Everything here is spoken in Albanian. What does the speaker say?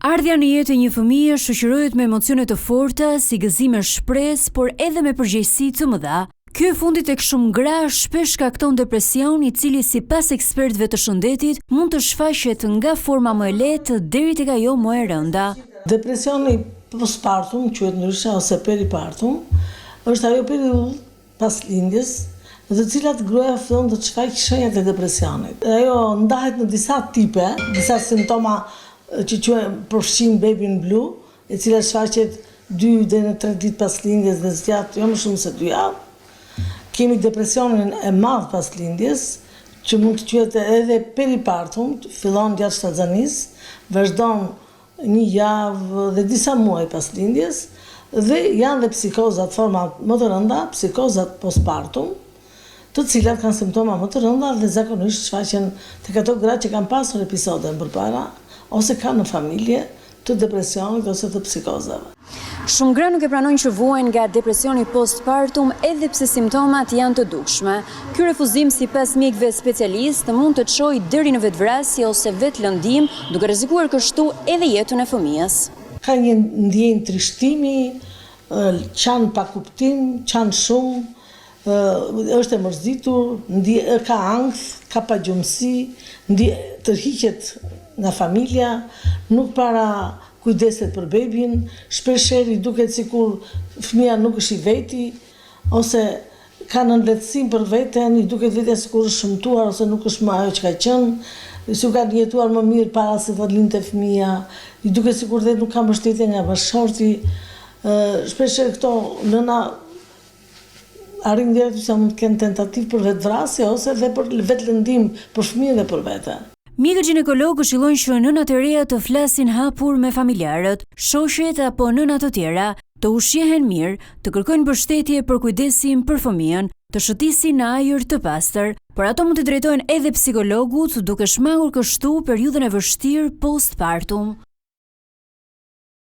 Ardhja në jetë e një fëmije shoqërohet me emocione të forta, si gëzim e shpresë, por edhe me përgjegjësi të mëdha. Kjo e fundit tek shumë gra shpesh shkakton depresion, i cili sipas ekspertëve të shëndetit mund të shfaqet nga forma më e lehtë deri tek ajo më e rënda. Depresioni postpartum, quhet ndryshe ose peripartum, është ajo periudhë pas lindjes, në të cilat gruaja fillon të shfaqë shenjat e depresionit. Ajo ndahet në disa tipe, disa simptoma që quhen përfshijnë baby blues, e cila shfaqet 2 deri në 3 ditë pas lindjes dhe zgjat jo më shumë se 2 javë. Kemi depresionin e madh pas lindjes, që mund të quhet edhe peripartum, fillon gjatë shtatzanisë, vazhdon një javë dhe disa muaj pas lindjes, dhe janë dhe psikozat, forma më të rënda, psikozat postpartum, të cilat kanë simptoma më të rënda dhe zakonisht shfaqen tek ato gra që kanë pasur episode më përpara ose kanë në familje të depresionit ose të psikozave. Shumë gra nuk e pranojnë që vuajnë nga depresioni postpartum edhe pse simptomat janë të dukshme. Ky refuzim sipas mjekëve specialistë mund të çojë deri në vetëvrasje ose vetëlëndim, duke rrezikuar kështu edhe jetën e fëmijës. Ka një ndjenjë trishtimi, qan pa kuptim, qan shumë, është e mërzitur, ka ankth, ka pagjumësi, tërhiqet nga familja, nuk para kujdeset për bebin, shpeshherë i duket sikur fëmija nuk është i veti, ose ka nënvlerësim për veten, i duket vetja sikur është shëmtuar ose nuk është më ajo që ka qenë, sikur ka jetuar më mirë para se të lindte fëmija, i duket sikur dhe nuk ka mbështetje nga bashkëshorti. Shpeshherë këto nëna arrin deri aty sa mund të kenë tentativë për vetëvrasje ose dhe për vetëlëndim për fëmijën dhe për vete. Mjekët gjinekologë këshillojnë që nënat e reja të flasin hapur me familjarët, shoqet apo nëna të tjera, të ushqehen mirë, të kërkojnë mbështetje për kujdesin për fëmijën, të shëtisin në ajër të pastër, por ato mund t'i drejtohen edhe psikologut duke shmangur kështu periudhën e vështirë postpartum.